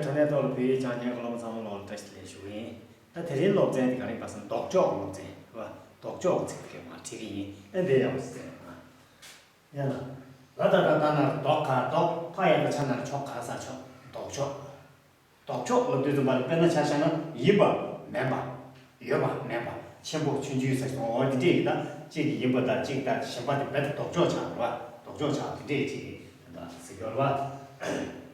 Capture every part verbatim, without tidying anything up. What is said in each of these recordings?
དྲ་གནས་ཐོག་ལ་བོད་ཡིག་སྦྱང་མཁན་གྱི་སློབ་མ་ཚང་མ་ལོག་ལ་བཀྲ་ཤིས་བདེ་ལེགས་ཞུ་གི་ཡིན། ད་དེ་རིང་སློབ་ཚན་དེ་ག་རེ་ཡིན་པ་ཟེར་ན་ལྡོག་ཕྱོགས་ཀྱི་སློབ་ཚན་རེད་བ། ལྡོག་ཕྱོགས་ཀྱི་ཚིག་དེ་གས་མར་ཁྲིད་ཀྱི་ཡིན། ཨ་འདི་ཡག་པོ་ཞིག་གསན་རོགས་ཨ། ཡ་ན། ལ་ད་ད་ད་ན་རོ་ལྡོག་ག་ལྡོག་ཕ་ཡ་ད་ཆ་ན་རོ་ཕྱོགས་ག་ས་ཕྱོགས། ལྡོག་ཕྱོགས། ལྡོག་ཕྱོགས་ལབ་དུས་ཙམ་པ་ལ་དཔེར་ན་ཆ་བཞག་ན་ཡིན་པ་མིན་པ། ཡོད་པ་མེད་པ། ཆེན་པོ་ཆུང་ཆུང་ཟེར་སོང་འོ་དེ་འདྲས་ཡིན་ད་གཅིག་གི་ཡིན་པ་དང་གཅིག་དང་གཞན་པ་དེ་རྦད་དེ་ལྡོག་ཕྱོགས་ཆགས་རེད་བ། ལྡོག་ཕྱོགས་ཆགས་དེ་འདྲས་གཅིག་གི་ད་ཟེར་ཡོད་རེད་བ།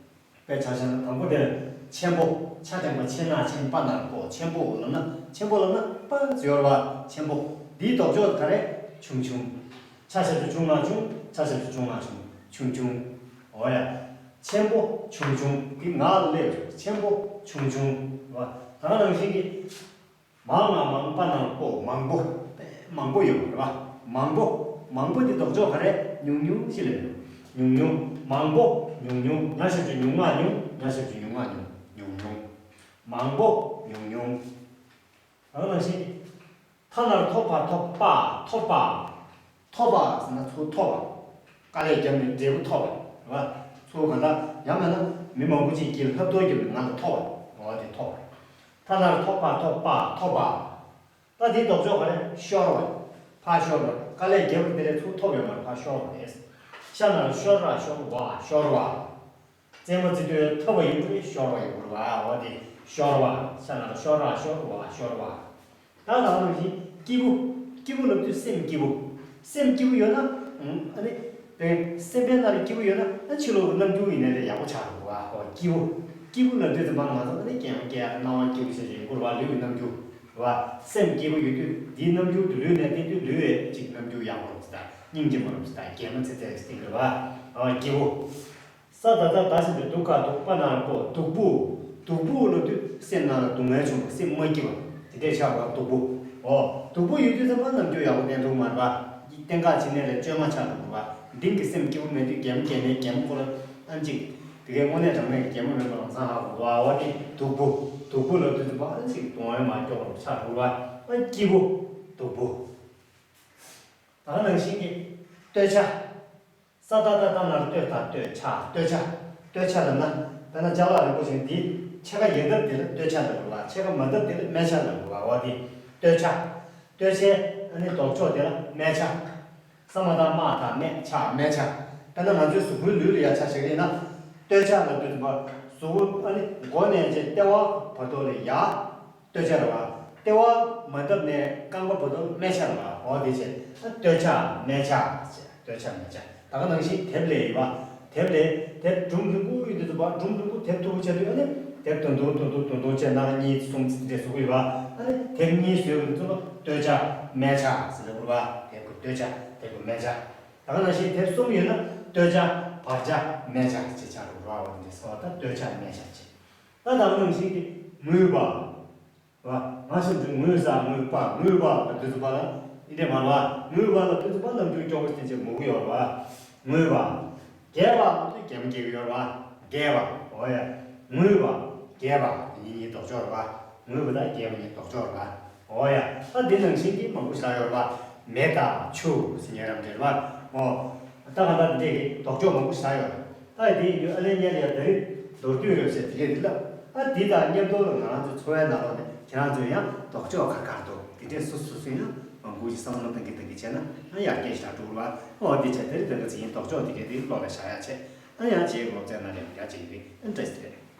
དཔེ་ཆ་བཞག་ན་དང་པོ་དེར་ཆེན་པོ། ཆ་དང་པོ་ཆེ་ན་ཆེན་པ་ན་པོ་ཆེན་པོ་ལབ་ན་ཆེན་པོ་ལབ་ན་པ་ཟེར་ཡོད་རེད་བ། ཆེན་པོ། འདིའི་ལྡོག་ཕྱོགས་ག་རེ། ཆུང་ཆུང་། ཆ་ཞབས་ཀྱུ་ཆུང་ང་ཆུང་། ཆ་ཞབས་ཀྱུ་ཆུང་ང་ཆུང་། ཆུང་ཆུང་། འོ་ཡ། ཆེན་པོ་ཆུང་ཆུང་འདི་ང་ལ་སླེབས་ཆེན་པོ་ཆུང་ཆུང་རེད་བ། ད་ག་ནང་བཞིན་གྱི། མ་ང་མང་པ་ན་པོ་མང་པོ། མང་པོ་ཡོད་རེད་བ། མང་པོ། མང་པོ་འདི་ལྡོག་ཕྱོགས་ག་རེ། ཉུང་ཉུང་ཞིག་ལ་ཡོད། ཉུང་ཉུང་། མང་པོ། ཉུང་ཉུང་། ཉ་ཞབས་ཀྱུ་ཉུང་ང་ཉུང་། ཉ་ཞབས་ཀྱུ་ཉུང་ང་ཉུང་། ཉུང་ཉུང་། མང་པོ། ཉུང་ཉུང་། ད་ག་ནང་བཞིན། ཐ་ན་རོ་ཐོ་བ་ཐོ་པ་ཐོ་པ། ཐོ་པ་ཟེར་ན་ཚུར་ཐོ་བ། དཀའ་ལས་བརྒྱབ་ནས་འབྲས་བུ་ཐོབ་པ་རེད་བ། ཚུར་ག་འདྲ་ཡང་མིན་ན་མི་མང་པོ་ཅིག་གིས་ལྷ་བདོ་བརྒྱབ་ནས་ང་ལ་ཐོབ་པ་རེད་བ། དེ་ཐོབ་པ་རེད། ཐ་ན་རོ་ཐོ་པ་ཐོ་པ་ཐོ་པ། ད་དེའི་ལྡོག་ཕྱོགས་ག་རེ། ཤོར་བ་རེད། ཕར་ཤོར་བ་རེད། དཀའ་ལས་བརྒྱབ་པ་དེ་ལས་ཚུར་ཐོབ་ཡོད་མ་རེད། ཕར་ཤོར་བ་རེད། ཤ་ན་རོ་ཤོ་ར་ཤོར་བ་ཤོར་བ། རྩེད་མོ་རྩེ་དུས་ཐོབ་པ་ཡིན་དུས་ཤོར་བ་ཡོད་རེད་བ། འོ་དེ་ཤོར་བ། ཤ་ན་རོ་ཤོ་ར་ཤོར་བ་ཤོར་བ། ད་ལྟ་ནང་བཞིན་སྐྱིད་པོ། སྐྱིད་པོ་ལབ་དུས་སེམས་སྐྱིད་པོ། སེམས་སྐྱིད་པོ་ཡོད་ན། ཨ་ནི། དེ་སེམས་པའི་ནང་ལ་སྐྱིད་པོ་ཡོད་ན་ཨ་ཕྱི་ལོགས་ཀྱི་རྣམ་འགྱུར་ཡིན་ནའི་ལས་ཡག་པོ་ཆགས་འགྲོ་བ། ཧོ་སྐྱིད་པོ། སྐྱིད་པོ་ལབ་དུས་ཙམ་པ་ང་ཚོ་ཨ་ནི་སྐད་ཡང་སྐད་ཡག་སྣང་བ་སྐྱིད་པོ་བྱས་བྱས་ཡོང་གི་རེད་བ། ལུས་ཀྱི་རྣམ་འགྱུར་རེད་བ། སེམས་སྐྱིད་པོ་ཡོད་དུས་འདིའི་རྣམ་འགྱུར་དུ་ལུས་ནས་བསྟན་དུས་ལུས་པའི་ཅིག་རྣམ་འགྱུར་ཡག་པོ་རུ་ཙི་ད་སྙིང་རྗེ་མོ་རུ་ཙི་ད་གད་མོ་ཙི་ཙི་རུ་ཙི་རེད་བ། ཧོ་སྐྱིད་པོ། ས་ད་ད་ད་ཞེས་པའི་དུ་ག་དུ་པ་ན་རོ་པོ་སྡུག་པོ། སྡུག་པོ་ལབ་དུས་སེམས་ནང་ལ་སྡུག་བསྔལ་བྱུང་བ། སེམས་མ་སྐྱིད་པ་དེ་འདྲས་ཆགས་པ་སྡུག་པོ། འོ་སྡུག་པོ་ཡོད་དུས་ཙམ་པ་རྣམ་འགྱུར་ཡག་པོ་བསྟན་ཐུབ་མ་རེད་པ། གཏན་འགག་བྱེད་ནས་ལས་བཅོས་མ་ཆགས་འགྲོ་གི་རེད་པ། འདི་གི་སེམས་སྐྱིད་པོ་མེད་དུས་གད་མོ་བགད་ནས་གད་མོ་ཁོ་ར་ཨ་ཅིག་དེ་གའི་དངོས་གནས་དྲང་གནས་ཀྱི་གད་མོ་མེད་པ་ལམ་སང་ཧ་གོ་བ། འོ་དེ་སྡུག་པོ། སྡུག་པོ་ལབ་དུས་ཙམ་པ་ཨ་ཅིག་གདོང་བས་མ་སྐྱོ་བ་ཆགས་འགྲོ་གི་རེད་པ། ཨ་སྐྱིད་པོ། སྡུག་པོ། ད་ག་ནང་བཞིན་གྱི་སྟོད་ཆ། ས་ད་ད་ད་ན་རོ་སྟོད་ད་སྟོད་ཆ་སྟོད་ཆ། སྟོད་ཆ་ལབ་ན། དཔེར་ན་ཅ་ལག་རིང་པོ་ཞིག་འདི་ཕྱེད་ཀ་ཡལ་འདབ་དེ་ལ་སྟོད་ཆ་ལབ་དགོས་པ། ཕྱེད་ཀ་མ་འདབ་དེ་ལ་སྨད་ཆ་ལབ་དགོས་པ། འོ་དེ་སྟོད་ཆ། སྟོད་ཆའི་ཨ་ནི་ལྡོག་ཕྱོགས་དེ་ལ་སྨད་ཆ། ས་མ་ད་མ་ད་སྨད་ཆ་སྨད་ཆ། དཔེར་ན་ང་ཚོའི་གཟུགས་པོའི་ལུས་ལ་ཡ་ཆ་བཞག་གི་ཡིན་ན། སྟོད་ཆ་ལབ་དུས་ཙམ་པ་གཟུགས་པོ་ཨ་ནི་མགོ་ནས་བྱས་ལྟེ་བ་བར་དུ་ལ་ཡ། སྟོད་ཆ་རེད་བ། ལྟེ་བ་མ་འདབ་ནས་རྐང་པ་བར་དུ་སྨད་ཆ་རེད་བ། འོ་དེ་བྱས་ཨ་སྟོད་ཆ་སྨད་ཆ་ཟེར། སྟོད་ཆ་སྨད་ཆ། ད་ག་ནང་བཞིན་དེབ་ལས་ཡིན་བ། དེབ་ལས་དེབ་སྒྲོམ་རིང་པོ་ཡོད་དུས་ཙམ་པ་སྒྲོམ་རིང་པོ་དེབ་མཐུག་པོ་ཆགས་དུས་ཨ་ནི་དེབ་དུང་དུང་དུང་དུང་དུང་དུང་བྱས་ནང་གཉིས་གསུམ་ཙམ་དེ་འདྲས་བཟོ་གི་ཡོད་བ། ཨ་ནི་དེབ་གཉིས་བཟོས་པ་དུས་ཙམ་པ་སྟོད་ཆ་སྨད་ཆ་ཟེར་ལབ་དགོས་རེད་བ། དེབ་ཀྱི་སྟོད་ཆ་དེབ་ཀྱི་སྨད་ཆ། ད་ག་ནང་བཞིན་དེབ་གསུམ་ཡོད་ན་སྟོད་ཆ་བར་ཆ་སྨད་ཆ་ཅེས་བྱ་རུ་ར་བ་འདི་འདྲས་སོ། ད་སྟོད་ཆ་སྨད་ཆ་ཅེས། ད་ད་ག་ནང་བཞིན་གྱི་ངུས་པ། བ། ང་ཞབས་ཀྱུ་ངུས་ས་ངུས་པ། ངུས་པ་ལ་དུས་ཚོད་པ་ལ་ཨི་འདྲས་མ་རེད་བ། ངུས་པ་ལ་དུས་ཚོད་པ་རྣམ་འགྱུར་སྐྱོ་བོ་ཞིག་ཅིག་ངུ་གི་ཡོད་རེད་བ། ངུས་པ། རྒྱས་པ་ལ་དུས་རྒྱ་མ་སྐྱེ་གི་ཡོད་རེད་བ། རྒྱས་པ། འོ་ཡ། ངུས་པ། རྒྱས་པ་དེ་གཉིས་གཉིས་ལྡོག་ཕྱོགས་རེད་བ། ངུས་པ་དང་རྒྱས་པ་གཉིས་ལྡོག་ཕྱོགས་རེད་བ། འོ་ཡ། ད་འདི་ནང་བཞིན་གྱི་མང་པོ་ཞིག་ཡོད་རེད་བ། མེ་དང་ཆུ་ཟེར་ཉན་རབས་འདྲ་རེད་བ། འོ། ད་ག་ད་འདི་འདྲས་ཀྱི་ལྡོག་ཕྱོགས་མང་པོ་ཞིག་ཡོད་རེད། ད་དེ་ཡིན་དུས་ཨ་ལས་ཉལ་ཡ་ད་རེས་མདོར་བསྡུས་རེད་ཟེར་དེ་གས་འདི་ལབ། ཨ་འདི་དང་མཉམ་དུ་ང་རང་ཚོའི་འཚོ་བའི་ནང་ལོགས་ནས་ཁྱེད་རང་ཚོས་ཡང་ལྡོག་ཕྱོགས་ག་གར་འདུག་དེ་འདྲས་སོ་སོ་སོ་ཡང་མང་པོ་ཞིག་བསམ་བློ་གཏང་གི་གཏང་གི་བྱས་ན་ཨ་ཡར་རྒྱས་ཤིག་འགྲོ་གི་རེད་བ། ཨོ་འདི་བྱས་དེ་རེད། ད་ག་ཚིག་ཡིན་ལྡོག་ཕྱོགས་དེ་གས་དེ་བློ་ལ་བཞག་ཡ་བྱས། ཨ་ཡང་རྗེས་སློབ་ཚན་ནང་ལ་ཡང་བསྐྱར་མཇལ་གི་རེད། ཨ་བཀྲ་ཤིས་བདེ་ལེགས།